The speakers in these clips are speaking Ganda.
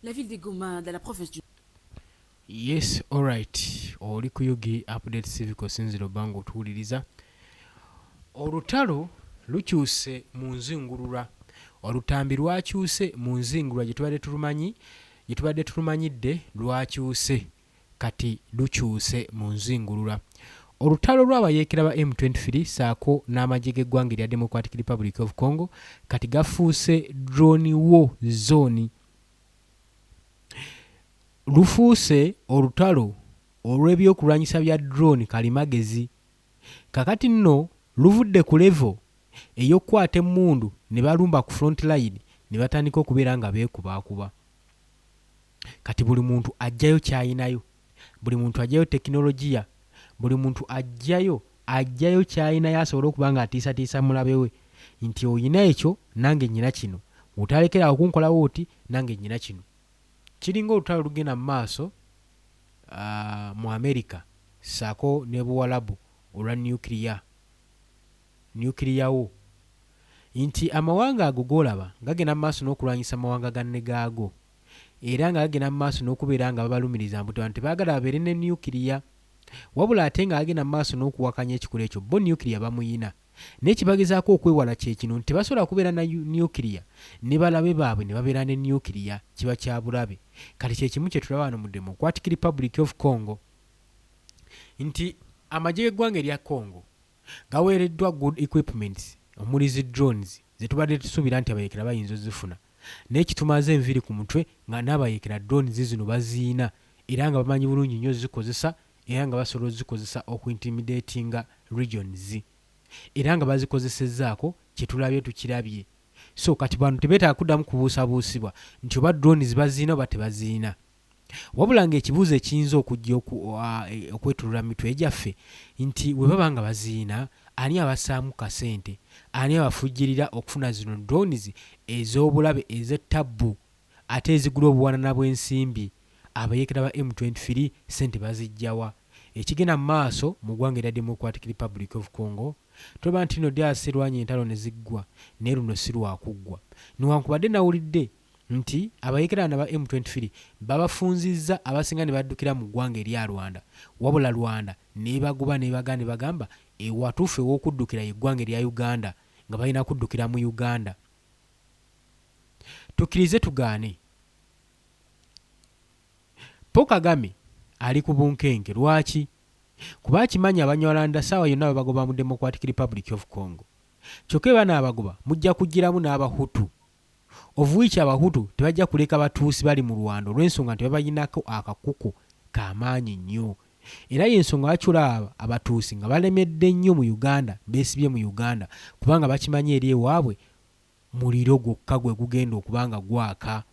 La ville de Goma, dans la province du Yes alright oli ku Ug update civic osinzira obba nga otuwuliriza. Olutalo lukyuse mu nzingulula. Olutambi lwakyuse mu nzingulula gye tubadde tulumanyi gye tubadde tulumanyidde lwakyuse kati lukyuse mu nzingulula. Olutalo lw'abayeekera ba M23 ssaako n'amagye g'eggwanga erya Democratic Republic of Congo kati gafuuse drone war zone. Lufuuse olutalo olw'ebyokulwanyisa bya drone kalimagezi. Kakati nno luvudde ku level ey'okukwata emmundu ne balumba ku front line ne batandika okubeera nga beekubaakuba. Kati buli muntu aggyayo ky'ayinayo, buli muntu aggyayo tekinologiya, buli muntu aggyayo aggyayo ky'ayinayo asobole okuba ng'atiisatiisa mulabe we nti oyina ekyo nange nnyina kino, bw'otalekera awo kunkola bw'oti nange nnyina kino. Kiringa olutalo olugenda mu maaso mu Amerika ssaako ne Buwalabu olwa nuclear, nuclear war, nti amawanga ago g'olaba gagenda mu maaso n'okulwanyisa mawanga ganne gaago era nga gagenda mu maaso n'okubeera nga babalumiriza mbu abantu tebaagala babeere ne nuclear wabula ate nga gagenda mu maaso n'okuwakanya ekikolwa ekyo bo nuclear bamuyina. Naye kye bagezaako okwewala kye kino nti tebasobola kubeera na nuclear ne balabe baabwe ne babeera ne nuclear, kiba kya bulabe. Kati kye kimu kye tulaba wano mu Democratic Republic of Congo nti amagye g'eggwanga erya Congo gaweereddwa good equipments omuli zi drones ze tubadde tusuubira nti abayeekera bayinza ozifuna naye kitumaze enviiri ku mutwe nga n'abayeekera drones zino baziyina era nga bamanyi bulungi nnyo ozikozesa era nga basobola ozikozesa oku intimidatinga regions era nga bazikozesezzaako kyetulabye tukirabye so kati bano tebetaaga kuddamu kubuusabuusibwa nti oba drones baziyina oba tebaziyina wabula nga ekibuuzo ekiyinza okujja okwetulula mu mitwe gyaffe nti bwebaba nga baziyina ani abassaamu kasente ani abafujjirira okufuna zino drones ez'obulabe ez'ettabbu ate ezigula obuwanana bw'ensimbi Abayeekera ba M 23 ssente baziggya wa? Ekigenda mu maaso mu ggwanga erya Democratic Republic of Congo Tulaba nti nno DRC erwanye entalo ne ziggwa naye luno si lwa kuggwa. Newankubadde nawulidde nti abayeekera bano aba M 23 babafunzizza abasinga ne baddukira mu ggwanga erya Rwanda wabula Rwanda n'ebagoba n'ebagaana nebagamba ewatuufu ew'okuddukira ye ggwanga erya Uganda nga balina kuddukira mu Uganda. Tukkirize tugaane Paul Kagame ali ku bunkenke. Lwaki? Kuba akimanyi Abanyarwanda ssaawa yonna babagoba mu Democratic Republic of Congo. Kyokka bwe banaabagoba mujja kujjiramu n'Abahutu. Of which Abahutu tebajja kuleka Batuusi bali mu Rwanda olw'ensonga nti babayinako akakuku ka maanyi nnyo. Era y'ensonga lwaki olaba Abatuusi nga balemedde nnyo mu Uganda, beesibye mu Uganda kubanga bakimanyi eri ewaabwe muliro gwokka gwe gugenda okuba nga gwaka.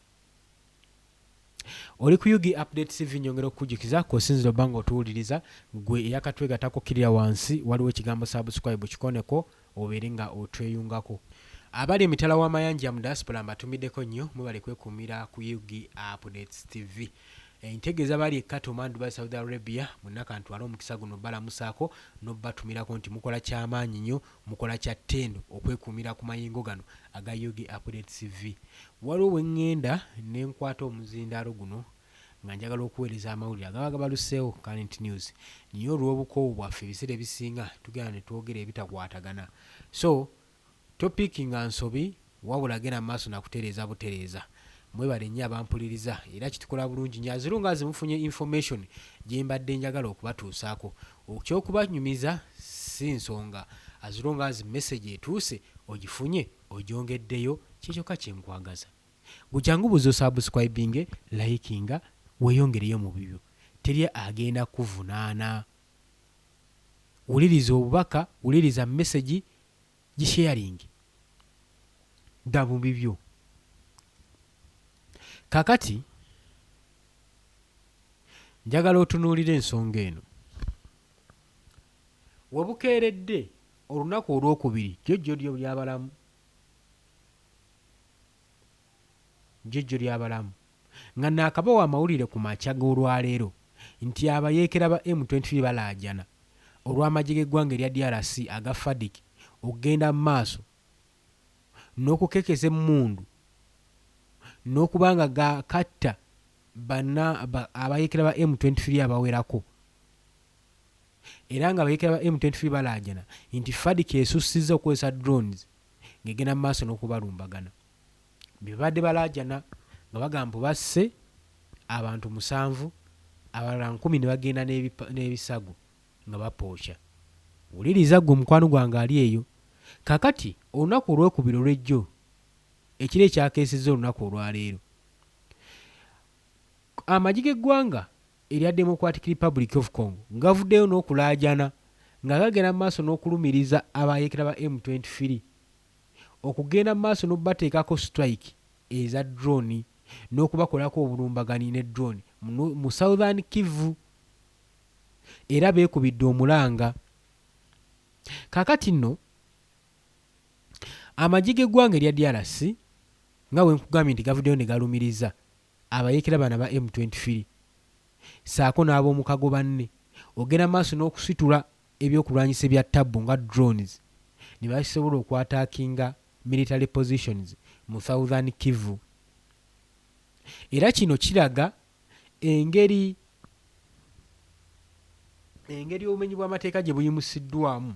Oli ku Ug Update TV nyongera okukujukiza kwosinzira obba nga otuwuliriza gwe eyakatwegatako kkirira wansi waliwo ekigambo subscribe kikoneko obeere nga otweyungako. Abali emitala w'amayanja mu diaspora mbatumiddeko nnyo mwebale kwekuumira ku Ug Updates TV. Ntegeeza abali e Qatar, Oman, Dubai, Saudi Arabia mwenna kantwale omukisa guno obbalamusaako n'obbatumirako nti mukola kyamaanyi nnyo mukola kya ttendo okwekuumira ku mayengo gano aga Ug Updates TV. Waliwo we ŋŋenda ne nkwata omuzindaalo guno nga njagala okuweereza amawulire agaba gabaluseewo, current news, naye olw'obukoowu bwaffe ebiseera ebisinga tugenda ne twogera ebitakwatagana. So topiikinga nsobi wabula genda mu maaso na kutereeza butereeza. Mwebale nnyo abampuliriza era kitukola bulungi nnyo as long as mufunye information gye mbadde njagala okubatuusaako. Oky'okubanyumiza si nsonga as long as message etuuse ogifunye ogyongeddeyo kye kyokka kye nkwagaza. Gwe jangu buze osubscribinge, likinga weeyongereyo mu bibyo teri agenda kukuvunaana. Wuliriza obubaka, wuliriza message gisharinge dda mu bibyo. Kakati njagala otunuulire ensonga eno. We bukeeredde olunaku olwokubiri jjojjo lyo lyabalamu jjojjo lyabalamu nga naakabawa amawulire ku makya g'olwaleero nti abayeekera ba M23 balaajana olw'amagye g'eggwanga erya DRC aga FARDC okugenda mu maaso n'okukekeza emmundu n'okuba nga gakatta Banna abayeekera ba M23 abawerako era nga abayeekera ba M23 balaajana nti FARDC esussizza okukozesa drones ng'egenda mu maaso n'okubalumbagana. Bye babadde balaajana nga bagamba mbu basse abantu musanvu abalala nkumi ne bagenda n'ebisago nga bapooca. Wuliriza ggwe mukwano gwange ali eyo. Kaakati olunaku olwokubiri olw'ejjo, ekiro ekyakeesezza olunaku olwaleero, amagye g'eggwanga erya Democratic Republic of Congo gavuddeyo n'okulaajana nga gagenda mu maaso n'okulumiriza abayeekera ba M23 okugenda mu maaso n'okubateekako strike eza drone n'okubakolako obulumbaganyi ne drone mu Southern Kivu era beekubidde omulanga. Kaakati nno amagye g'eggwanga erya DRC nga bwe nkugambye nti gavuddeyo ne galumiriza abayeekera bano aba M23 ssaako n'ab'omukago banne ogenda maaso n'okusitula ebyokulwanyisa ebya ttabbu nga drones ne basobola okwataakinga military positions mu Southern Kivu. Era kino kiraga engeri engeri obumenyi bw'amateeka gye buyimusiddwamu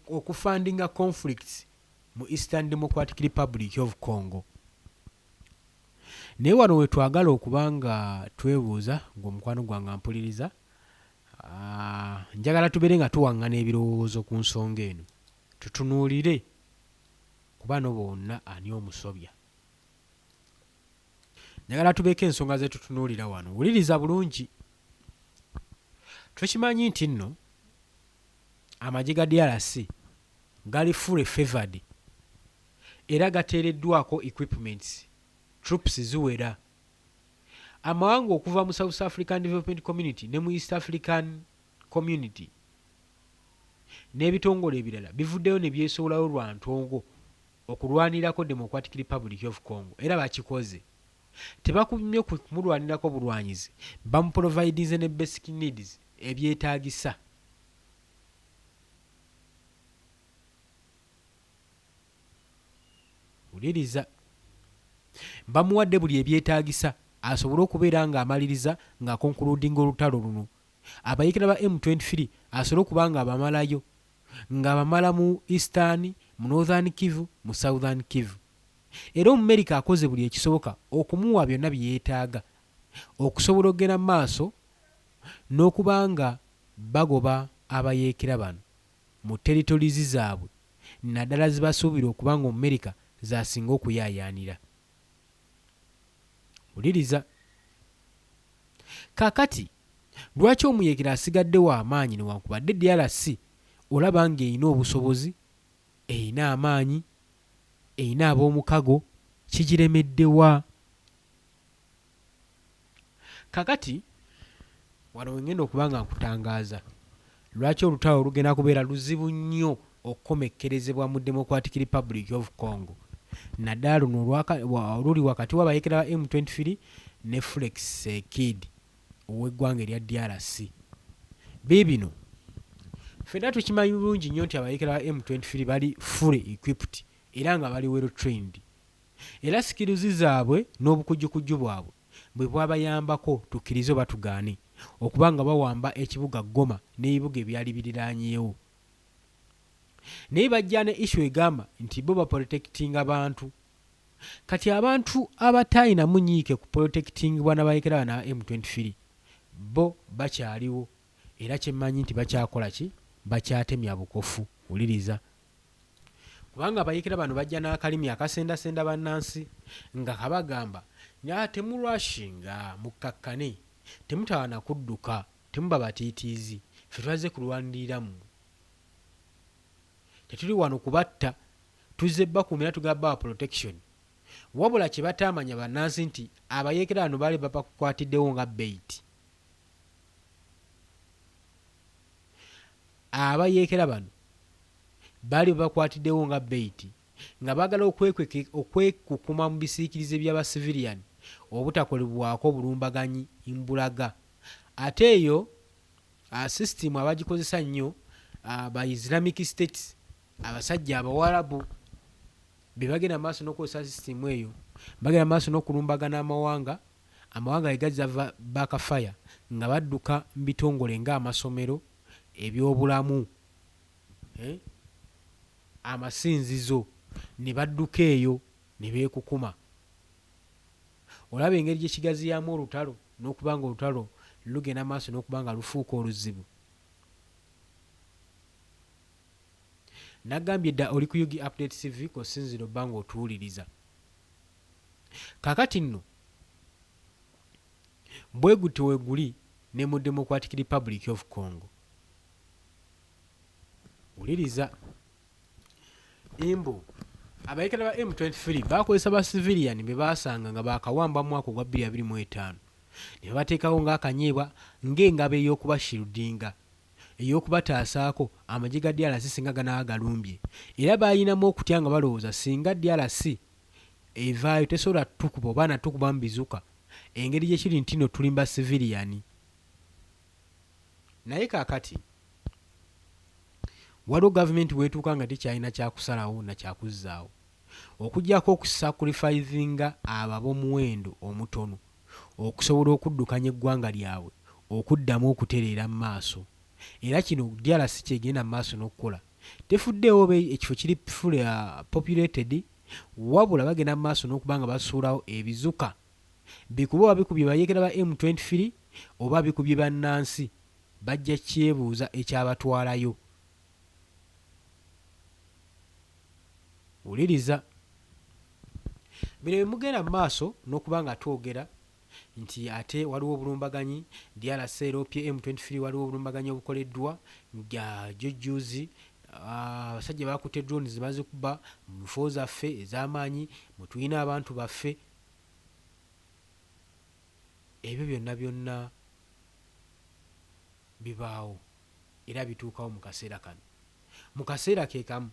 okufundinga conflicts mu Eastern Democratic Republic of Congo. Naye wano we twagala okuba nga twebuuza ng'omukwano gwange ampuliriza, njagala tubeere nga tuwaŋŋana ebirowoozo ku nsonga eno, tutunuulire ku bano bonna ani omusobya. Njagala tubeeko ensonga ze tutunuulira wano. Wuliriza bulungi. Tukimanyi nti nno amagye ga DRC gali fully favoured era gateereddwako equipments, troops ziwera. Amawanga okuva mu South African Development Community ne mu East African Community n'ebitongole ebirala bivuddeyo ne byesowolayo lwa ntongo okulwanirako Democratic Republic of Congo era bakikoze. Tebakumye kumulwanirako bulwanyizi, bamuprovidinze ne basic needs ebyetaagisa. Wuliriza. Bamuwadde buli ebyetaagisa asobole okubeera ng'amaliriza ng'aconcludinga olutalo luno. Abayeekera ba M23 asobole okuba nga abamalayo ng'abamala mu Eastern, mu Northern Kivu, mu Southern Kivu. Era Omumerika akoze buli ekisoboka okumuwa byonna bye yeetaaga okusobola okugenda mu maaso n'okuba nga bagoba abayeekera bano mu territories zaabwe naddala ze basuubira okuba nga Omumerika z'asinga okuyaayaanira. Wuliriza. Kaakati, lwaki omuyeekera asigadde wa maanyi newankubadde DRC olaba ng'erina obusobozi, erina amaanyi, erina ab'omukago, kigiremedde wa? Kaakati wano we ŋŋenda okuba nga nkutangaaza lwaki olutalo lugenda kubeera luzibu nnyo okukomekkerezebwa mu Democratic Republic of Congo naddala luno oluli wakati w'abayeekera ba M23 ne Felix Tshisekedi ow'eggwanga erya DRC. Biibino. Ffenna tukimanyi bulungi nnyo nti abayeekera ba M23 bali fully equipped era nga bali well trained. Era skills zaabwe n'obukujjukujju bwabwe bwe bwabayambako tukkirize oba tugaane okuba nga bawamba ekibuga Goma n'ebibuga ebyali biriraanyeewo. Naye bajja ne issue egamba nti bo baprotectinga bantu. Kati abantu abataalinamu nyiike ku protectingibwa n'abayeekera bano aba M23 bo bakyaliwo era kye mmanyi nti bakyakola ki? Bakyatemya bukofu. Wuliriza. Kubanga abayeekera bano bajja n'akalimi akasendasenda bannansi nga kabagamba nga temurushinga, mukkakkane, temutawaana kudduka, temuba batiitiizi, ffe twazze kulwanirira mmwe. Tetuli wano kubatta, tuzze bakuuma era tugenda bawa protection. Wabula kye bataamanya bannansi nti abayeekera bano baali babakwatiddewo nga bait. Abayeekera bano baali babakwatiddewo nga bait nga baagala okwekukuma mu bisiikirize bya ba civilian obutakolebwako bulumbaganyi mbulaga. Ate eyo system abagikozesa nnyo ba Islamic States, abasajja Abawarabu. Be bagenda mu maaso n'okukozesa sisitimu eyo, bagenda mu maaso n'okulumbagana amawanga, amawanga ge gazza back fire nga badduka mu bitongole ng'amasomero, ebyobulamu, amasinzizo ne badduka eyo ne beekukuma. Olaba engeri gye kigaziyaamu olutalo n'okuba nga olutalo lugenda mu maaso n'okuba nga lufuuka oluzibu. Nagambye dda oli ku Ug Update TV kw'osinziira obba ng'otuwuliriza. Kaakati nno bwe gutyo we guli ne mu Democratic Republic of Congo. Wuliriza. Mbu abayeekera ba M23 baakozesa ba civilian be baasanga nga baakawamba mu mwaka ogwa 2025 ne babateekawo ng'akanyeebwa ng'engabo ey'okubashieldinga, ey'okubataasaako amagye ga DRC singa ganaaba galumbye. Era baalinamu okutya nga balowooza singa DRC evaayo tesobola tukuba oba natukubamu bizuka engeri gye kiri nti nno tuli mu ba civilian. Naye kaakati waliwo gavumenti weetuuka nga tekyalina kyakusalawo na kyakuzzaawo okuggyako okusacrificinga abo ab'omuwendo omutono okusobola okuddukanya eggwanga lyabwe okuddamu okutereera mu maaso. Era kino DRC ky'egenda mu maaso n'okukola. Tefuddeewo oba ekifo kiri fully populated wabula bagenda mu maaso n'okuba nga basuulawo ebizuka bikube oba bikubye bayeekera ba M23 oba bikubye bannansi bajja kyebuuza ekyabatwalayo. Wuliriza. Bino bye mugenda mu maaso n'okuba nga twogera nti ate waliwo obulumbaganyi, DRC eroopye M23 waliwo obulumbaganyi obukoleddwa nga jjo jjuuzi abasajja bakutte drones ne bazikuba mu nfo zaffe ez'amaanyi mwe tulina abantu baffe. Ebyo byonna byonna bibaawo era bituukawo mu kaseera kano. Mu kaseera ke kamu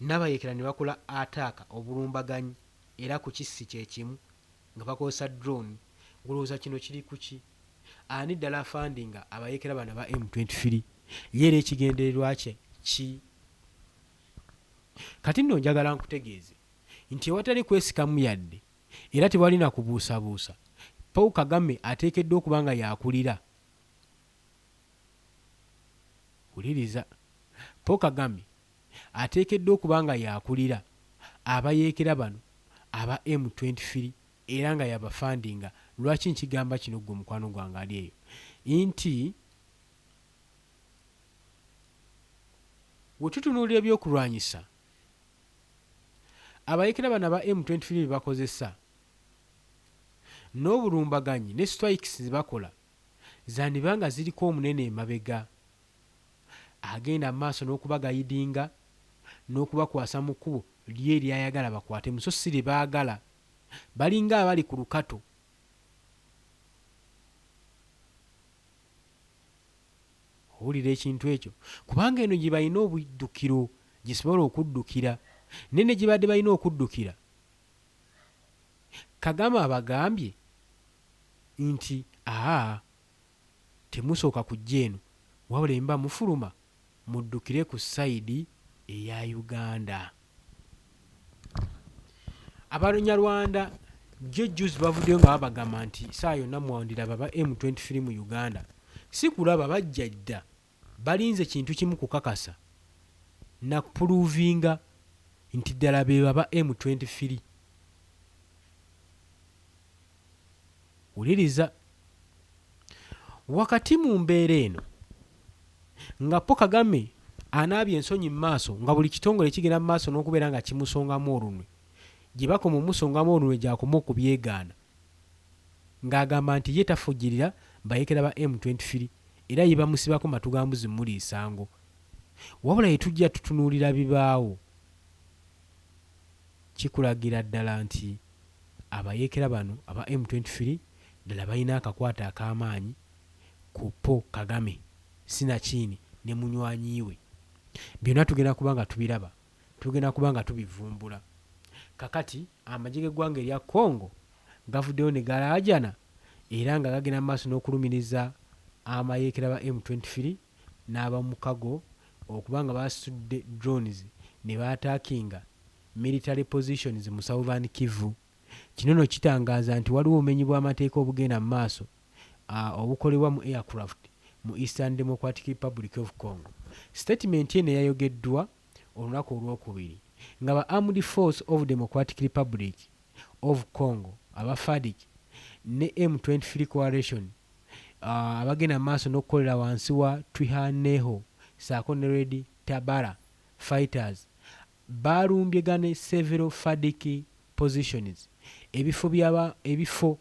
n'abayeekera ne bakola ataaka obulumbaganyi era ku kissi kye kimu nga bakozesa drone. Olowooza kino kiri ku ki? Ani ddala afandinga abayeekera bano aba M23? Ye era ekigendererwa kye ki? Kati nno njagala nkutegeeze nti ewatali kwesikamu yadde era tewali na kubuusabuusa, Paul Kagame ateekeddwa okuba nga y'akulira. Wuliriza. Paul Kagame ateekeddwa okuba nga y'akulira abayeekera bano aba M23 era nga y'abafandinga. Lwaki nkigamba kino ggwe mukwano gwange ali eyo? Nti bwe tutunuulira ebyokulwanyisa abayeekera bano aba M23 bye bakozesa n'obulumbaganyi ne strikes ze bakola zandiba nga ziriko omunene emabega agenda mu maaso n'okubagayidinga n'okubakwasa mu kkubo lye ly'ayagala bakwatemu so si lye baagala. Balinga abali ku lukato. Owulira ekintu ekyo? Kubanga eno gye balina obuddukiro gye sobola okuddukira naye ne gye babadde balina okuddukira Kagame abagambye nti aa temusooka kujja eno wabula bwe muba mufuluma muddukire ku sayidi eya Uganda. Abanyarwanda jjo jjuuzi bavuddeyo nga babagamba nti ssaawa yonna mwandiraba aba M23 mu Uganda. Si kulaba bajja dda balinze kintu kimu kukakasa na kupuluvinga nti ddala beebo aba M23. Wuliriza. Wakati mu mbeera eno nga Paul Kagame anaabye ensonyi mu maaso nga buli kitongole kigenda mu maaso n'okubeera nga kimusongamu olunwe, gye bakoma omusongamu olunwe gy'akoma okubyegaana ng'agamba nti ye tafujjirira bayeekera ba M23 era ye bamusibako matu ga mbuzi muliisa ngo. Wabula ye tujja tutunuulira bibaawo kikulagira ddala nti abayeekera bano aba M23 ddala balina akakwate ak'amaanyi ku Paul Kagame sinakindi ne munywanyi we. Byonna tugenda kuba nga tubiraba, tugenda kuba nga tubivumbula. Kakati amagye g'eggwanga erya Congo gavuddeyo ne galaajana era nga gagenda mu maaso n'okulumiriza amayeekera ba M23 n'abamukago okuba nga basitudde drones ne baataakinga. military positions mu Southern Kivu. Kino nno kitangaaza nti waliwo obumenyi bw'amateeka obugenda mu maaso obukolebwa mu aircraft mu Eastern Democratic Republic of Congo. Sitatimenti eno yayogeddwa olunaku Olwokubiri nga ba Armed Force of Democratic Republic of Congo aba FARDC ne M23 Coalition abagenda mu maaso n'okukolera wansi wa Twirwaneho ssaako ne Red Tabara Fighters balumbye gane several FARDC positions. Ebifo byaba ebifo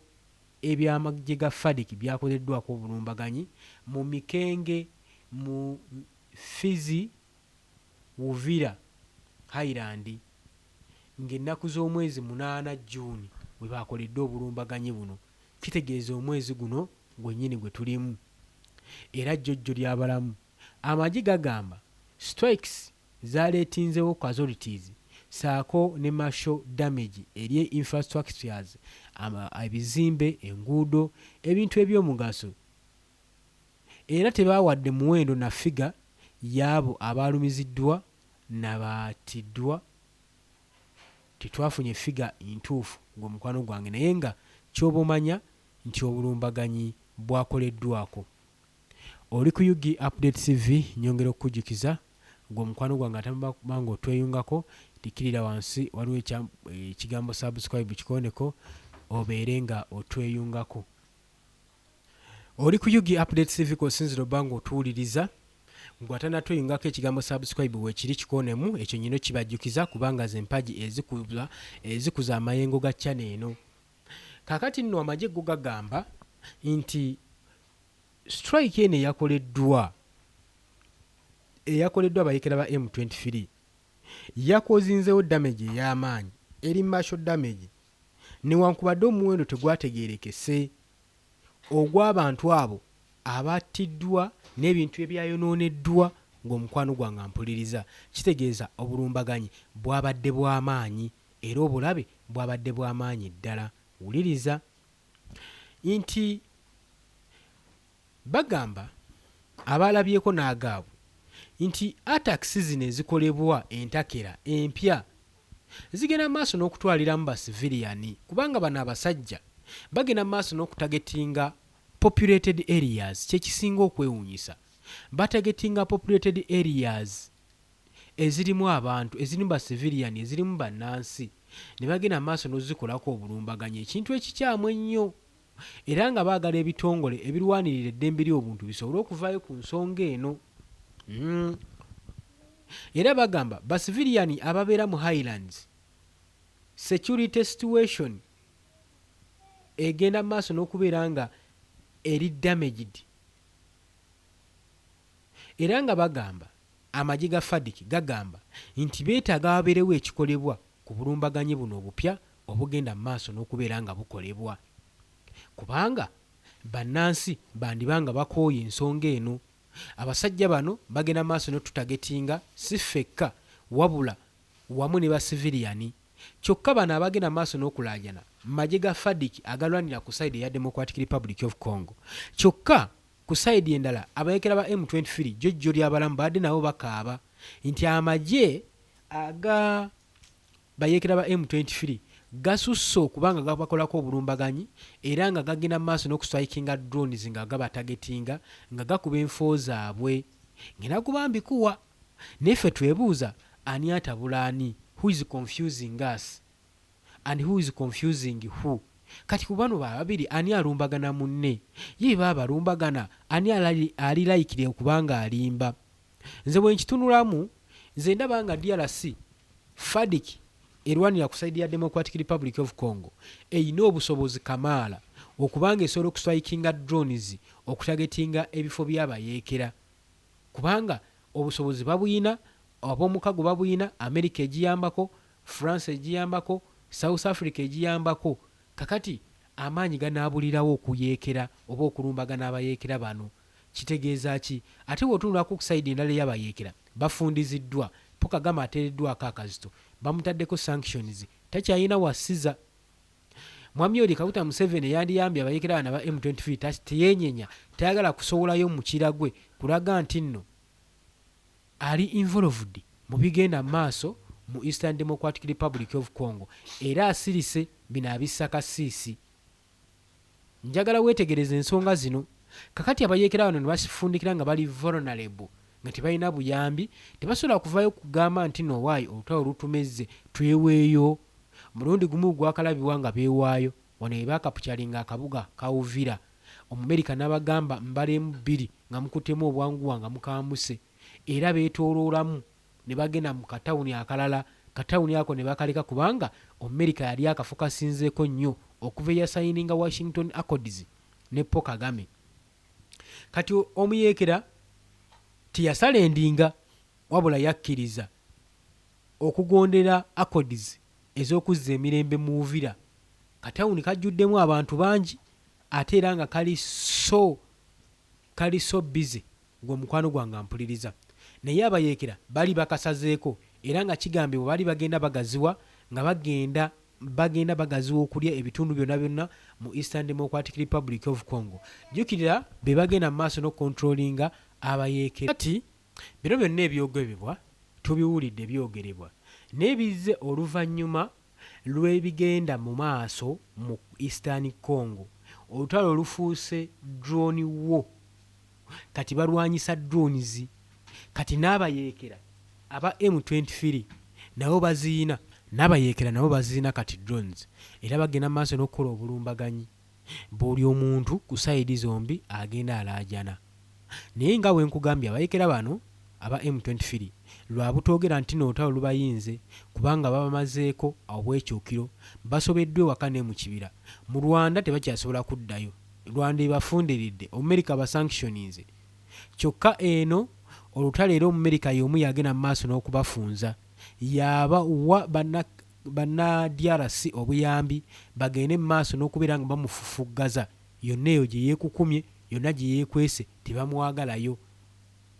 eby'amagye ga FARDC byakoleddwako obulumbaganyi mu Mikenge, mu Fizi, Uvira Highland, ng'ennaku z'omwezi 8 June we bakoledde obulumbaganyi buno. Kitegeeza omwezi guno gwennyini gwe tulimu. Era jjojjo ly'abalamu, amagye gagamba strikes zaleetinzewo casualties ssaako ne martial damage eri infrastructures, ebizimbe, enguudo, ebintu ebyomugaso, era tebawadde muwendo na figure y'abo abaalumiziddwa n'abattiddwa. Tetwafunye figure ntuufu ng'omukwano gwange, naye nga ky'oba omanya nti obulumbaganyi bwakoleddwako. Oli ku UG Update TV. Nyongera okukujjukiza gwe omukwano gwange atamba nga otweyungako, tikkirira wansi, waliwo ekigambo subscribe, kikoneko obeere nga otweyungako. Oli ku UG Update TV kw'osinziira obba nga otuwuliriza. Gwe atanatweyungako, ekigambo subscribe weekiri, kikonemu. Ekyo nyino kibajjukiza kubanga ze mpagi ezikuza amayengo ga channel eno. Kaakati nno amagye go gagamba nti strike eno eyakoleddwa abayekera ba M23 yakozinzewo damage ey'amaanyi eri martial damage, newankubadde omuwendo tegwategeerekese ogw'abantu abo abattiddwa n'ebintu ebyayonooneddwa. Ng'omukwano gwange ampuliriza, kitegeeza obulumbaganyi bwabadde bw'amaanyi era obulabe bwabadde bw'amaanyi ddala. Wuliriza nti bagamba abalabyeko n'agaabwe nti attacks zino ezikolebwa entakera empya zigenda maaso n'okutwaliramu basiviliyani, kubanga bano abasajja bagenda maaso n'okutargetinga populated areas. Kyekisinga okwewuunyisa, batargetinga populated areas ezirimu abantu, ezirimu basiviliyani, ezirimu bannansi, ne bagenda maaso n'ozikolako obulumbaganyi, ekintu ekikyamu ennyo, era nga baagala ebitongole ebirwanirira eddembe ly'obuntu bisobole okuvaayo ku nsonga eno. Era bagamba basiviliyani ababeera mu highlands, security situation egenda maaso n'okubeera nga eri damaged, era nga bagamba amagye ga FARDC gagamba nti beetaaga wabeerewo ekikolebwa ku bulumbaganyi buno obupya obugenda mu maaso n'okubeera nga bukolebwa, kubanga bannansi bandiba nga bakooye ensonga eno. Abasajja bano bagenda maaso n'otutargetinga si ffekka wabula wamu ne basiviliyani. Kyokka bano abagenda maaso n'okulaajana magye ga FARDC agalwanira ku side eya Democratic Republic of Congo. Kyokka ku side endala, abayekera ba M23 jjojjo ly'abalamu babadde nabo bakaaba nti amagye aga bayeekera ba M23 gasusse okuba nga gabakolako obulumbaganyi, era nga gagenda mu maaso n'okustrikinga drones, nga gabatargetinga, nga gakuba enfo zaabwe. Ngenda kuba mbikuwa, naye ffe twebuuza ani atabula ani? Who is confusing us and who is confusing who? Kati ku bano bababiri ani alumbagana munne? Ye baba balumbagana, ani ali likely okubanga alimba? Nze bwe nkitunulamu, nze ndaba nga DRC FARDC erwanira ku side ya Democratic Republic of Congo erina obusobozi kamaala okubanga esobola okustrikinga drones okutargetinga ebifo by'abayeekera, kubanga obusobozi babuyina, ab'omukago babuyina, America egiyambako, France egiyambako, South Africa egiyambako. Kakati amaanyi ganaabulirawo okuyeekera oba okulumbagana abayeekera bano kitegeeza ki? Ate bw'otunulako ku side endala ey'abayeekera, bafundiziddwa. Paul Kagame ateereddwako akazito, bamutaddeko sanctions, takyalina wasiza. Mwami oli Kaguta Museveni yandiyambye abayeekera bano aba M23 teyeenyenya, tayagala kusowolayo mukira gwe kulaga nti nno ali involved mu bigenda mu maaso. mu Eastern Democratic Republic of Congo era asirise bino abissa kasiisi. Njagala weetegereze ensonga zino. Kakati abayeekera bano ne basifundikira nga bali vulnerable nga tebalina buyambi, tebasobola kuvaayo kugamba nti no owaaye olutalo lutumezze tweweeyo. Mulundi gumu gwakalabibwa nga beewaayo wano we baakapucalinga akabuga ka Uvira, Omumerika n'abagamba mbala emu bbiri nga mukuttemu obwanguwa nga mukaamuse era beetooloolamu ne bagenda mu katawuni akalala, katawuni ako ne bakaleka kubanga Omumerika yali akafokasinzeeko nnyo okuva eyasayininga Washington Accords ne Paul Kagame. Kati omuyeekera teyasalendinga wabula yakkiriza okugondera Accords ez'okuzza emirembe mu Uvira. Katawuni kajjuddemu abantu bangi ate era nga kali so kali so busy Gwe mukwano gwange ampuliriza. Naye abayeekera bali bakasazeeko era nga kigambibwa bali bagenda bagaziwa nga bagenda bagenda bagaziwa okulya ebitundu byonna byonna mu Eastern Democratic Republic of Congo. Jjukira be bagenda mu maaso n'okukontrolinga abayeekera. Kati bino byonna ebyogebebwa tubiwulidde byogerebwa naye bizze oluvannyuma lw'ebigenda mu maaso mu Eastern Congo. Olutalo lufuuse drone war. Kati balwanyisa drones kati n'abayeekera aba M 23 nabo baziyina. N'abayeekera nabo bazirina kati drones era bagenda maaso n'okukola obulumbaganyi. Buli omuntu ku sayidi zombi agenda alaajana. Naye nga bwenkugambye abayeekera bano aba M 23 lwa butoogera ntino olutalo lubayinze kubanga babamazeeko obwekyukiro, basobeddwa ewaka ne mu kibira. Mu Rwanda tebakyasobola kuddayo. Rwanda ebafundiridde, Omumerika abasanctioninze. Kyokka eno olutalo era Omumerika y'omu y'agenda mu maaso n'okubafunza. Y'abawa banna banna DRC obuyambi bagende mu maaso n'okubeera nga bamufufuggaza yonna eyo gye yeekukumye, yonna gye yeekwese tebamwagalayo.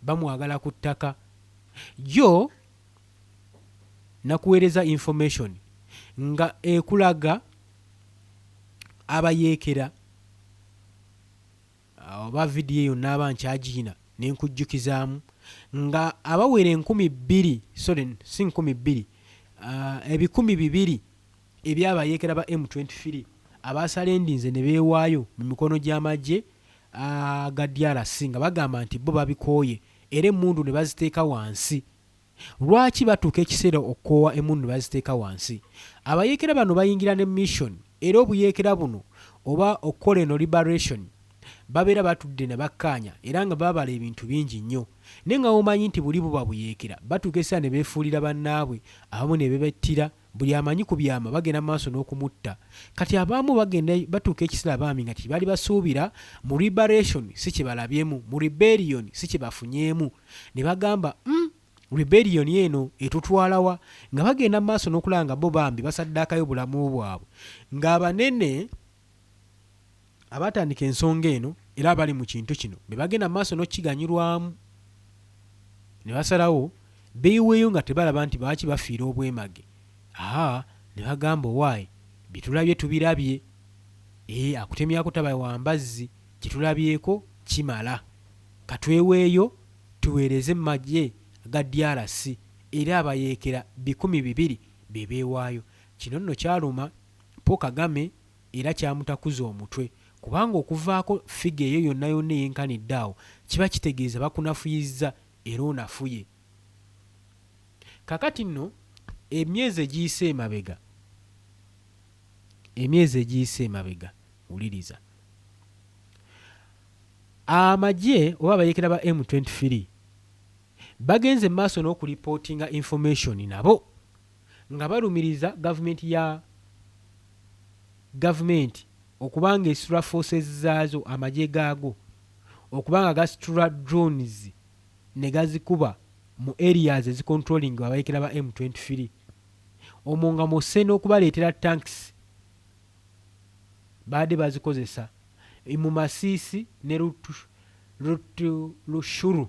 Bamwagala ku ttaka. Jjo nakuweerezza information nga ekulaga abayeekera oba vidiyo eyo naaba nkyagiyina ne nkujjukizaamu nga abawera 2000 sorry si 2000 2000 eby'abayeekera ba M23 abaasalendinze ne beewaayo mu mikono gy'amagye ga DRC nga bagamba nti bo babikooye era emmundu ne baziteeka wansi. Lwaki batuuka ekiseera okukoowa emmundu ne baziteeka wansi? Abayeekera bano bayingira ne mission era obuyeekera buno oba okukola eno liberation babeera batudde ne bakkaanya era nga babala ebintu bingi nnyo. Naye nga bw'omanyi nti buli buba buyeekera batuuka ekiseera ne beefuulira bannaabwe abamu ne bebettira buli amanyi ku byama bagenda mu maaso n'okumutta. Kati abamu bagenda batuuka ekiseera bambi nga kye baali basuubira mu liberation si kye balabyemu, mu rebellion si kye bafunyeemu ne bagamba umm rebellion eno etutwala wa? Nga bagenda mu maaso n'okulaba nga bo bambi basaddaakayo bulamu bwabwe ng'abanene abaatandika ensonga eno era abali mu kintu kino be bagenda mu maaso n'okukiganyulwamu ne basalawo beeweeyo nga tebalaba nti baaki bafiira obwemage aa ne bagamba owaaye bye tulabye tubirabye ee akutemyako taba wa mbazzi kye tulabyeko kimala katweweeyo tuweereze mu magye ga DRC era abayeekera 2000 be beewaayo. Kino nno kyaluma Paul Kagame era kyamutakuza omutwe kubanga okuvaako ffiga eyo yonna yonna eyenkanidde awo kiba kitegeeza bakunafuyizza era onafuye. Kaakati nno emyezi egiyise emabega, emyezi egiyise emabega, wuliriza, amagye oba abayeekera ba M23 bagenze mu maaso n'okulipootinga information nabo nga balumiriza gavumenti ya gavumenti okuba nga esitula forces zaazo amagye gaago okuba nga gasitula drones ne gazikuba mu areas ezicontrollingibwa abayekera ba M23 omwo nga mw'osse n'okubaleetera tanks baadde bazikozesa mu Masisi ne Rutshuru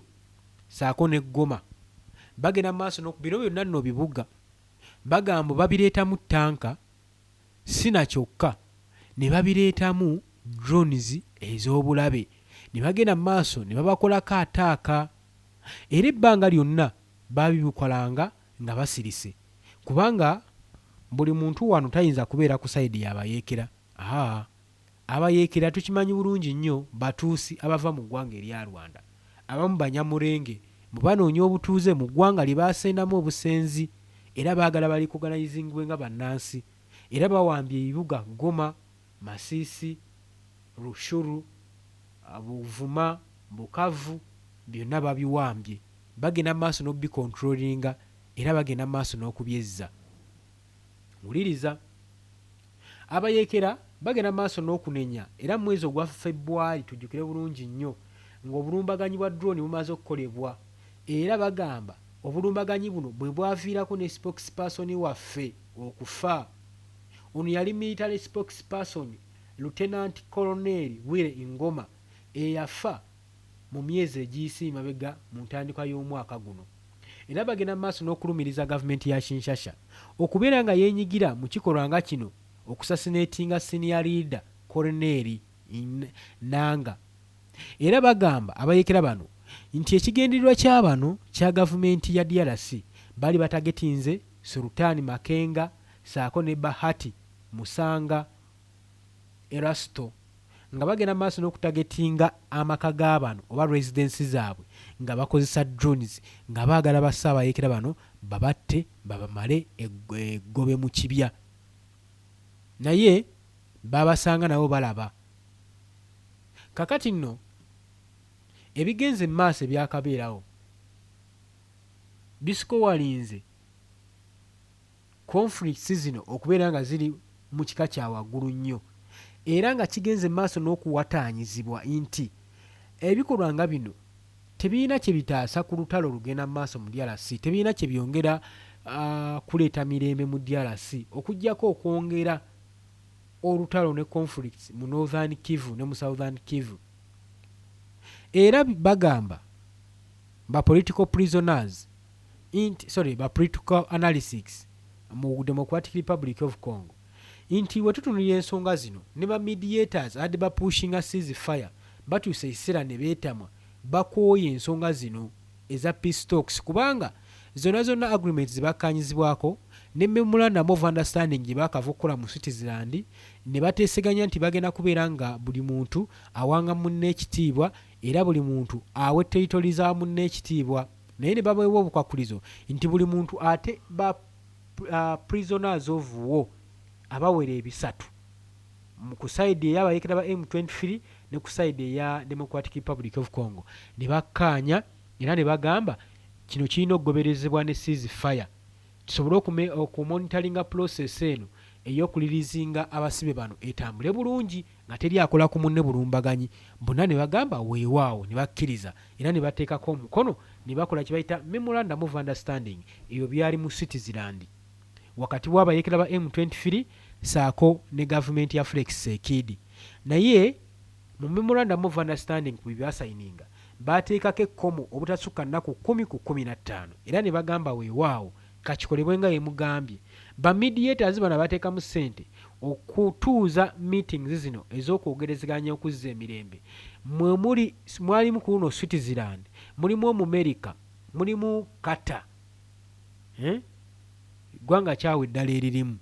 ssaako ne Goma. Bagenda mu maaso n'oku bino byonna nno bibuga bagamba babireetamu ttanka si na kyokka ne babireetamu drones ez'obulabe ne bagenda mu maaso ne babakolako ataaka era ebbanga lyonna baabibikolanga nga basirise. Kubanga buli muntu wano tayinza kubeera ku side ya bayeekera. Haa, abayeekera tukimanyi bulungi nnyo Batuusi abava mu ggwanga erya Rwanda. Abamu Banyamurenge mbu banoonya obutuuze mu ggwanga lye baasendamu obusenzi era baagala barecognizingibwe nga bannansi era bawambye ebibuga Goma, Masisi, Rutshuru, Buvuma, Bukavu byonna babiwambye. Bagenda mu maaso n'okubicontrollinga era bagenda mu maaso n'okubyezza. Wuliriza. Abayeekera bagenda mu maaso n'okunenya era mu mwezi ogwa Febwali tujjukire bulungi nnyo ng'obulumbaganyi bwa drone bumaze okukolebwa era bagamba obulumbaganyi buno bwe bwaviirako ne spokesperson waffe okufa. Ono yali military spokesperson Lieutenant Colonel Willy Ngoma eyafa mu myezi egiyise emabega mu ntandikwa y'omwaka guno. Era bagenda mu maaso n'okulumiriza gavumenti ya Kinshasa okubeera nga yeenyigira mu kikolwa nga kino okusasinatinga senior leader Colonel Nanga. Era bagamba abayeekera bano nti ekigendererwa kya bano kya gavumenti ya DRC baali batagetinze Sultan Makenga ssaako ne Bahati Musanga Erasto nga bagenda mu maaso n'okutagetinga amaka ga bano oba residence zaabwe nga bakozesa drones nga baagala basse abayeekera bano babatte babamale eggobe mu kibya naye babasanga nabo balaba. Kakati nno ebigenze mu maaso ebyakabeerawo bisikowalinze conflicts zino okubeera nga ziri mu kika kya waggulu nnyo era nga kigenze mu maaso n'okuwataanyizibwa nti ebikolwa nga bino tebirina kye bitaasa ku lutalo olugenda mu maaso mu DRC, tebirina kye byongera kuleeta mirembe mu DRC okuggyako okwongera olutalo ne conflicts mu Northern Kivu ne mu Southern Kivu. Era bagamba ba political prisoners nti, sorry, ba political analysts mu Democratic Republic of Congo nti bwe tutunuulira ensonga zino ne ba mediators abadde bapushinga ceasefire batuuse ekiseera ne beetamwa bakooye ensonga zino eza peace talks kubanga zonna zonna agreements ze bakkaanyizibwako ne memorandum of understanding gye baakava okukola mu Switzerland ne bateeseganya nti bagenda kubeera nga buli muntu awanga munne ekitiibwa era buli muntu awe territory za munne ekitiibwa naye ne babaweebwa obukwakkulizo nti buli muntu ate ba prisoners of war abawera 300 ku side ey'abayeekera ba M23 ne ku side eya Democratic Republic of Congo ne bakkaanya era ne bagamba kino kirina okugoberezebwa ne ceasefire tusobole okumonitoringa process eno ey'okulirizinga abasibe bano etambule bulungi nga teri akola ku munne bulumbaganyi. Bonna ne bagamba weewaawo ne bakkiriza era ne bateekako omukono ne bakola kye bayita memorandum of understanding. Ebyo byali mu Switzerland wakati w'abayeekera ba M23 ssaako ne gavumenti ya Felix Tshisekedi. Naye mu memorandum of understanding ku bye baasayininga baateekako ekkomo obutasukka nnaku 10 ku 15 era ne bagamba weewaawo kakikolebwe nga bwe mugambye. Ba mediators bano abateekamu ssente okutuuza meetings zino ez'okwogerezeganya okuzza emirembe mwe muli mwalimu ku luno Switzerland, mulimu Omumerika, mulimu Qatar, ggwanga kyawe eddala eririmu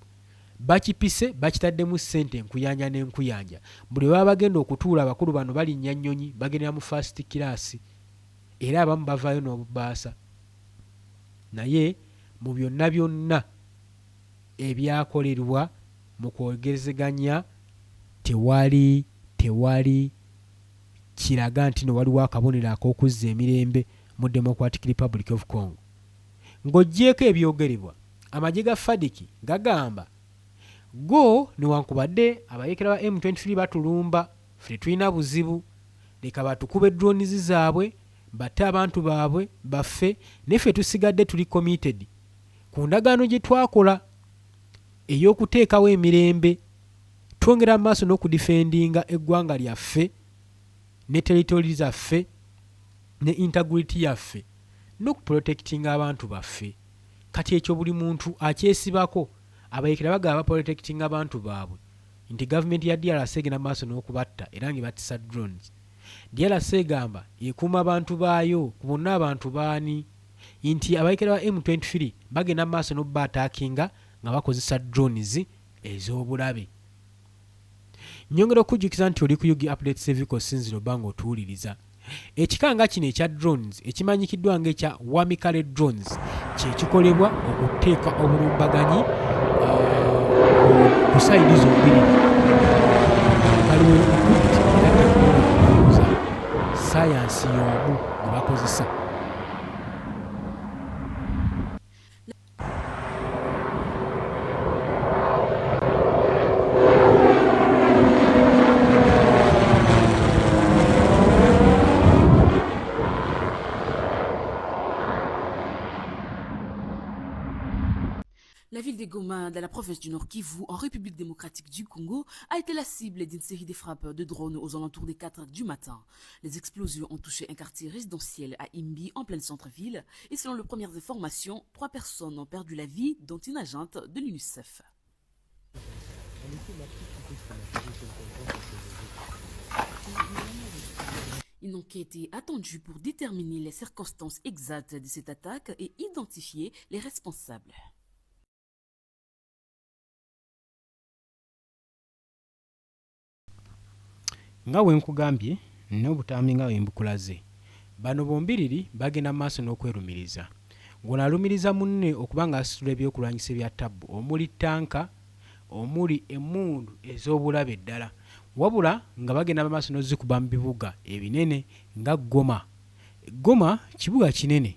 bakipise bakitaddemu ssente enkuyanja n'enkuyanja. Buli bwe baba bagenda okutuula abakulu bano balinnya nnyonyi bagendera mu first class era abamu bavaayo n'obubaasa. Naye mu byonna byonna ebyakolerwa mu kwogerezeganya tewali tewali kiraga nti no waliwo akabonero ak'okuzza emirembe mu Democratic Republic of Congo. Ng'oggyeeko ebyogerebwa, amagye ga FARDC gagamba go newankubadde abayeekera ba M23 batulumba ffe tetulina buzibu leka batukube drones zaabwe batte abantu baabwe baffe naye ffe tusigadde tuli committed ku ndagaano gye twakola ey'okuteekawo emirembe twongera mu maaso n'okudifendinga eggwanga lyaffe ne territory zaffe ne integrity yaffe n'okuprotectinga abantu baffe. Kati ekyo buli muntu akyesibako. Abayeekera bagamba baprotectinga abantu baabwe nti gavumenti ya DRC egenda mu maaso n'okubatta era ng'ebattisa drones. DRC egamba ekuuma abantu baayo ku bonna abantu baani? Nti abayekera ba M23 bagenda mu maaso n'okuba-attackinga nga bakozesa drones ez'obulabe. Nnyongera okukujjukiza nti oli ku UG Update Civic osinzira obba ng'otuwuliriza. Ekika nga kino ekya drones ekimanyikiddwa ng'ekya Wamikale drones kye kikolebwa okuteeka obulumbaganyi ku sayidi zombiriri. Bali well equipped era tekinologi ndowooza sayansi y'omu gwe bakozesa. La ville de Goma, dans la province du Nord Kivu, en République démocratique du Congo, a été la cible d'une série de frappes de drones aux alentours des 4 heures du matin. Les explosions ont touché un quartier résidentiel à Himbi, en plein centre-ville, et selon les premières informations, 3 personnes ont perdu la vie, dont une agente de l'UNICEF. Une enquête est attendue pour déterminer les circonstances exactes de cette attaque et identifier les responsables. Nga bwe nkugambye n'obutambi nga bwe mbukulaze, bano bombiriri bagenda mu maaso n'okwerumiriza. Ng'ono alumiriza munne okuba ng'asitula ebyokulwanyisa ebya ttabbu omuli ttanka, omuli emmundu ez'obulabe ddala, wabula nga bagenda mu maaso n'ozikuba mu bibuga ebinene nga Goma. Goma kibuga kinene,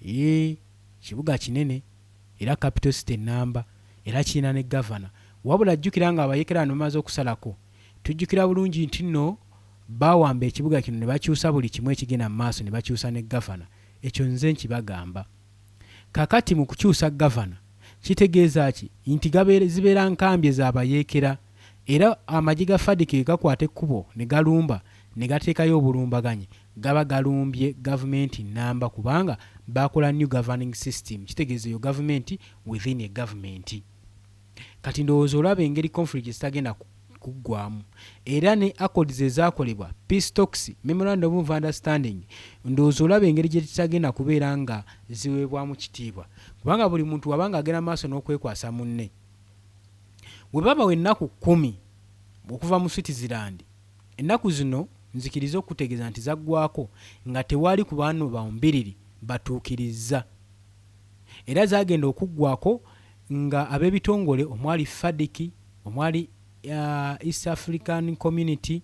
ee kibuga kinene era capital city ennamba era kirina ne gavana. Wabula jjukira nga abayeekera bano bamaze okusalako, tujjukira bulungi nti nno baawamba ekibuga kino ne bakyusa buli kimu ekigenda mu maaso ne bakyusa ne gavana. Ekyo nze nkibagamba. Kaakati mu kukyusa gavana kitegeeza ki? Nti zibeera nkambi za bayeekera era amagye ga FARDC bwe gakwata ekkubo ne galumba ne gateekayo obulumbaganyi gaba galumbye gavumenti nnamba kubanga baakola new governing system kitegeeza eyo gavumenti within a government. Kati ndowooza olaba engeri conflict gye zitagenda kuggwamu era ne accords ezaakolebwa peace talks, memorandum of understanding ndowooza olaba engeri gye zitagenda kubeera nga ziweebwamu kitiibwa kubanga buli muntu waba nga agenda maaso n'okwekwasa munne. We babawa ennaku 10 okuva mu Switzerland, ennaku zino nzikirize okukutegeeza nti zaggwako nga tewali ku bano bombiriri batuukirizza era zaagenda okuggwako nga ab'ebitongole omwali FARDC, omwali East African Community,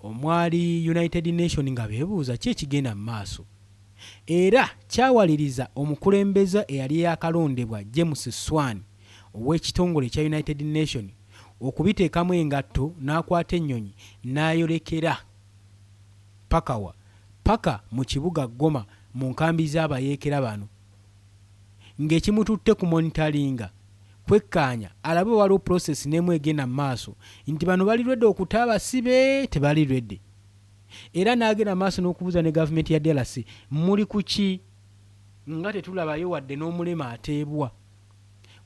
omwali United Nation nga beebuuza ki ekigenda mu maaso. Era kyawaliriza omukulembeze eyali yaakalondebwa James Swan ow'ekitongole ekya United Nation okubiteekamu engatto n'akwata ennyonyi n'ayolekera paka wa? Paka mu kibuga Goma mu nkambi z'abayeekera bano ng'ekimututte ku monitalinga kwekkaanya alabe oba waliwo process n'emu egenda mu maaso nti bano bali ready okuta abasibe tebali ready. Era n'agenda mu maaso n'okubuuza ne gavumenti ya DRC muli ku ki nga tetulabayo wadde n'omulema ateebwa.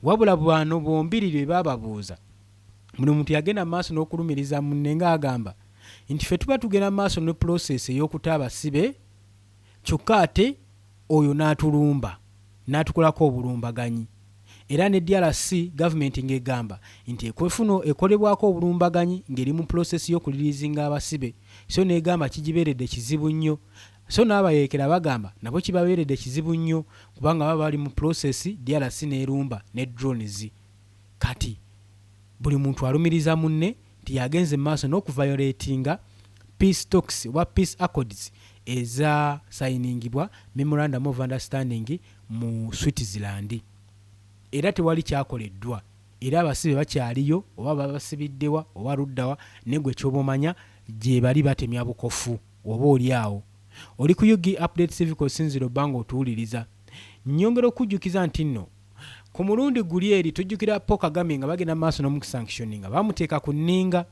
Wabula bano bombiriri bwe baababuuza buli muntu yagenda mu maaso n'okulumiriza munne ng'agamba nti ffe tuba tugenda mu maaso ne process ey'okuta abasibe kyokka ate oyo n'atulumba n'atukolako obulumbaganyi. Era ne DRC gavumenti ng'egamba nti ekwefuna ekolebwako obulumbaganyi ng'eri mu process y'okuliriizinga abasibe so n'egamba kigibeeredde kizibu nnyo. So n'abayeekera bagamba nabo kibabeeredde kizibu nnyo kubanga baba bali mu process DRC n'erumba ne drones. Kati buli muntu alumiriza munne nti y'agenze mu maaso n'okuviolatinga peace talks oba peace accords eza sayiningibwa memorandum of understanding mu Switzerland. Era tewali kyakoleddwa era abasibe bakyaliyo oba babasibiddewa oba luddawa naye gwe ky'oba omanya gye bali batemya bukofu oba oli awo. Oli ku UG Update Civic osinziira obba ng'otuwuliriza. Nnyongera okukujjukiza nti nno ku mulundi guli eri tujjukira Paul Kagame nga bagenda mu maaso n'omusanctioninga bamuteeka ku nninga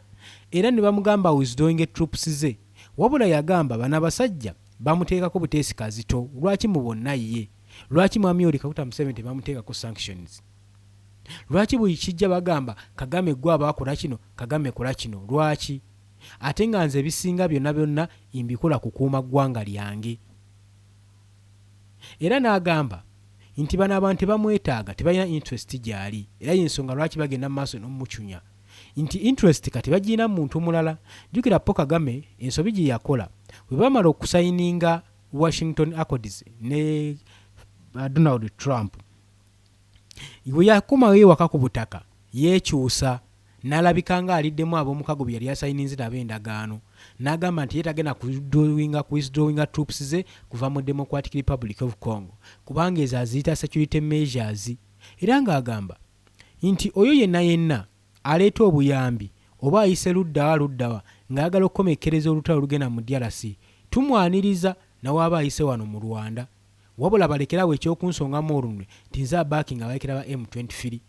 era ne bamugamba withdrawing troops ze wabula yagamba bano abasajja bamuteekako buteesi kazito lwaki mu bonna ye lwaki mwami Yoweri Kaguta Museveni tebamuteekako sanctions lwaki buli kijja bagamba Kagame gwe aba akola kino Kagame kola kino lwaki ate nga nze ebisinga byonna byonna mbikola kukuuma ggwanga lyange. Era n'agamba nti bano abantu tebamwetaaga, tebalina interest gy'ali, era y'ensonga lwaki bagenda mu maaso n'omucunya nti interest kati bagirina mu muntu mulala. Jjukira Paul Kagame ensobi gye yakola bwe bamala okusayininga Washington Accords ne Donald Trump, bwe yakomawo ewaka ku butaka yeekyusa n'alabika nga aliddemu ab'omukago bye yali asayininze nabo endagaano, n'agamba nti ye tagenda kuwithdrawinga troops ze kuva mu Democratic Republic of Congo kubanga ezo aziyita security measures, era ng'agamba nti oyo yenna yenna aleeta obuyambi oba ayise luddawa luddawa ng'ayagala okukomekkereza olutalo olugenda mu DRC tumwaniriza nawaaba ayise wano mu Rwanda, wabula balekerawo ekyokunsongamu olunwe nti nze abackinga abayekera ba M23.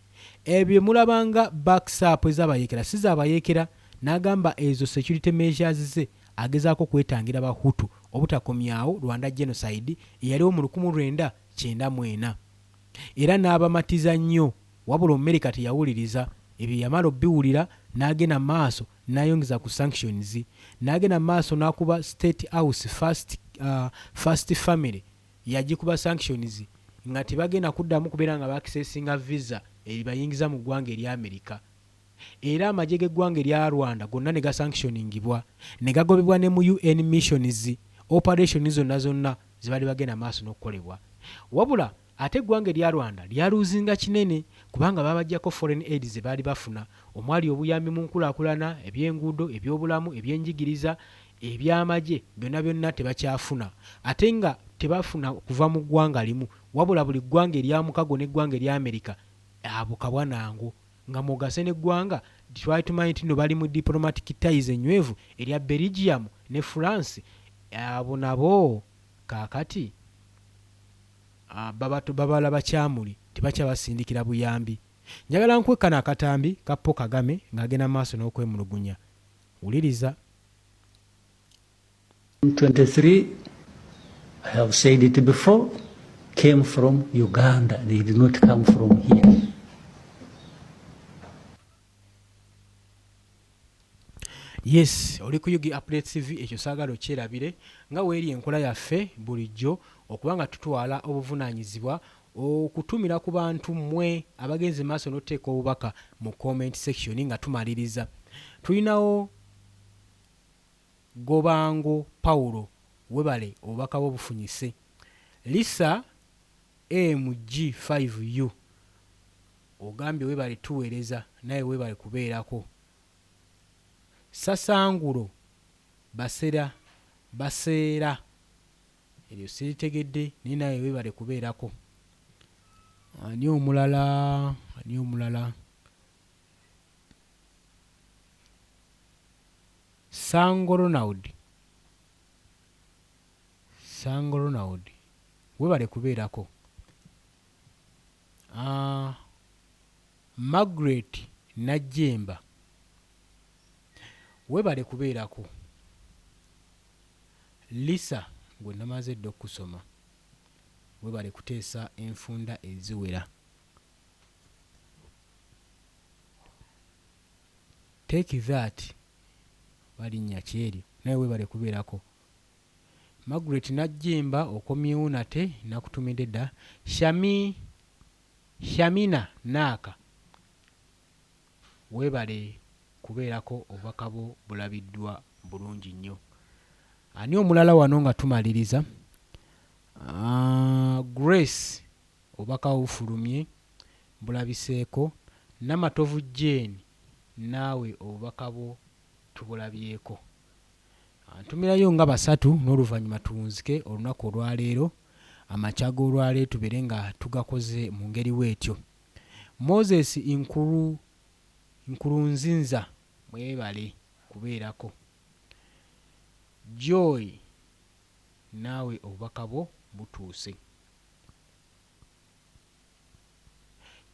Ebyo mulabanga backup ez'abayekera si z'abayekera. N'agamba ezo security measures ze agezaako kwetangira Bahutu obutakomyawo Rwanda genocide eyaliwo mu 1994, era n'abamatiza nnyo. Wabula Omumerika teyawuliriza ebyo, yamala obbiwulira n'agenda maaso n'ayongeza ku sanctions, n'agenda maaso n'akuba State House first family, yagikuba sanctions nga tebagenda kuddamu kubeera nga baaccessinga visa eribayingiza mu ggwanga erya Amerika. Era amagye g'eggwanga erya Rwanda gonna ne gasanctioningibwa ne gagobebwa ne mu UN missions, operation zonna zonna zebali bagenda maaso n'okukolebwa. Wabula ate eggwanga erya Rwanda lyaluuzinga kinene kubanga babaggyako foreign aid ze baali bafuna, omwali obuyambi mu nkulaakulana, ebyenguudo, ebyobulamu, ebyenjigiriza, ebyamagye, byonna byonna tebakyafuna. Ate nga tebafuna kuva mu ggwanga limu, wabula buli ggwanga erya mukago n'eggwanga erya Amerika abo kabwa nango nga mwogase n'eggwanga twali tumanyi nti nno bali mu diplomatic ties ennywevu erya Belgium ne France, abo nabo kaakati babalaba kyamuli, tebakyabasindikira buyambi. Njagala nkuwe kano akatambi ka Paul Kagame ng'agenda mu maaso n'okwemulugunya. Wuliriza. 23, I have said it before, came from Uganda. They did not come from here. Yes, oli ku UG Update TV, ekyo saagala okyerabire nga weeri enkola yaffe bulijjo okuba nga tutwala obuvunaanyizibwa okutumira ku bantu mmwe abagenze maaso n'okuteeka obubaka mu comment section. Nga tumaliriza, tulinawo Gobango Paulo, webale obubaka bwo bufunyise. Lisa MG5U ogambye webale tuweereza, naye webale kubeerako. Sasangulo Basera Baseera, eryo siritegedde, naye nawe webale kubeerako. Ani omulala? Ani omulala? Sango Ronald, Sango Ronald, webale kubeerako. Margaret Najjemba, webale kubeerako. Lisa gwe namaze dda okusoma, webale kuteesa enfunda eziwera. Take that balinnya kyeryo, naye webale kubeerako. Margaret Najjemba okomyewo nate, nakutumidde dda. Shami Shamina Naaka, webale kubeerako, obubaka bwo bulabiddwa bulungi nnyo. Ani omulala wano nga tumaliriza? Grace, obubaka bwo bufulumye, bulabiseeko. Namatovu Jane, naawe obubaka bwo tubulabyeko. Ntumirayo nga basatu n'oluvannyuma tuwunzike olunaku olwaleero, amakya g'olwaleero tubeere nga tugakoze mu ngeri bw'etyo. Moses Nkuru Nkurunzinza, mwebale kubeerako. Joy, naawe obubaka bwo butuuse.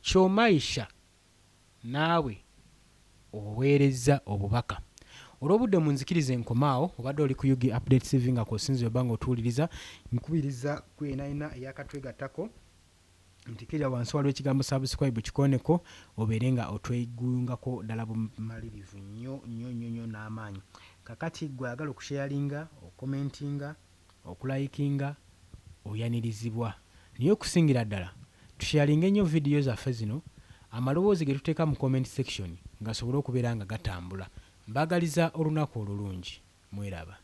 Kyomaisha, naawe oweerezza obubaka. Olw'obudde munzikirize nkomaawo. Obadde oli ku UG Update TV nga kw'osinziira oba ng'otuwuliriza. Nkubiriza gwe yenna eyakatwegattako nti kirya wansi waliwo ekigambo subscribe, kikooneko obeere nga otwegungako ddala bumalirivu nnyo nnyo nnyo nnyo n'amaanyi. Kakati gwe ayagala okusharinga, okucommentinga, okulikinga, Oyanirizibwa. Naye okusingira ddala tusharinge nnyo vidiyo zaffe zino, amaloboozi ge tuteeka mu comment section gasobole okubeera nga gatambula. Mbaagaliza olunaku olulungi. Mweraba.